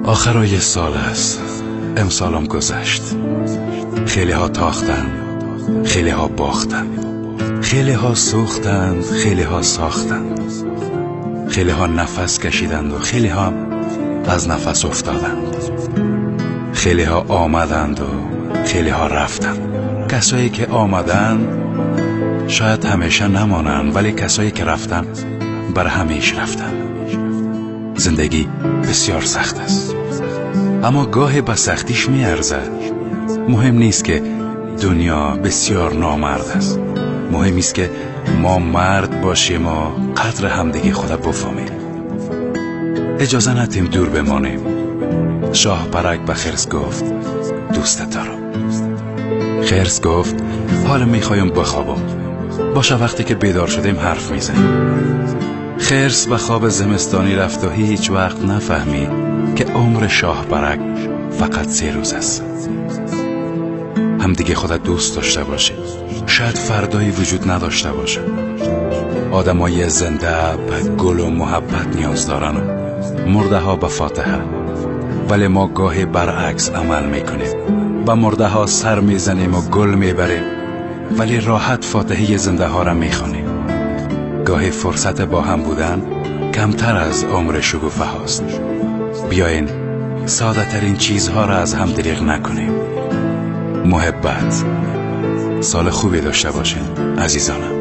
آخرای سال است. امسالم گذشت. خیلی ها تاختند، خیلی ها باختند، خیلی ها سوختند، خیلی ها ساختند، خیلی ها نفس کشیدند و خیلی ها از نفس افتادند. خیلی ها آمدند و خیلی ها رفتند. کسایی که آمدند شاید همیشه نمانند، ولی کسایی که رفتند بر همیشه رفتند. زندگی بسیار سخت است، اما گاهی به سختیش میارزد. مهم نیست که دنیا بسیار نامرد است، مهم است که ما مرد باشیم و قدر همدیگه خود بفهمیم. اجازه ندیم دور بمانیم. شاه پرک به خرس گفت دوستت دارم. خرس گفت حالا میخوایم بخوابم، باشه وقتی که بیدار شدیم حرف میزنیم. خرس به خواب زمستانی رفت و هیچ وقت نفهمید که عمر شاه پرک فقط 3 روز است. همدیگه خودت دوست داشته باشی، شاید فردایی وجود نداشته باشه. آدمای زنده به گل و محبت نیاز دارن و مرده ها به فاتحه، ولی ما گاهی برعکس عمل میکنیم. به مرده ها سر میزنیم و گل میبریم، ولی راحت فاتحه زنده ها را میخوانیم. گاهی فرصت با هم بودن کمتر از عمر شگوفه هاست. بیاین ساده ترین چیزها را از هم دریغ نکنیم. محبت. سال خوبی داشته باشین عزیزانم.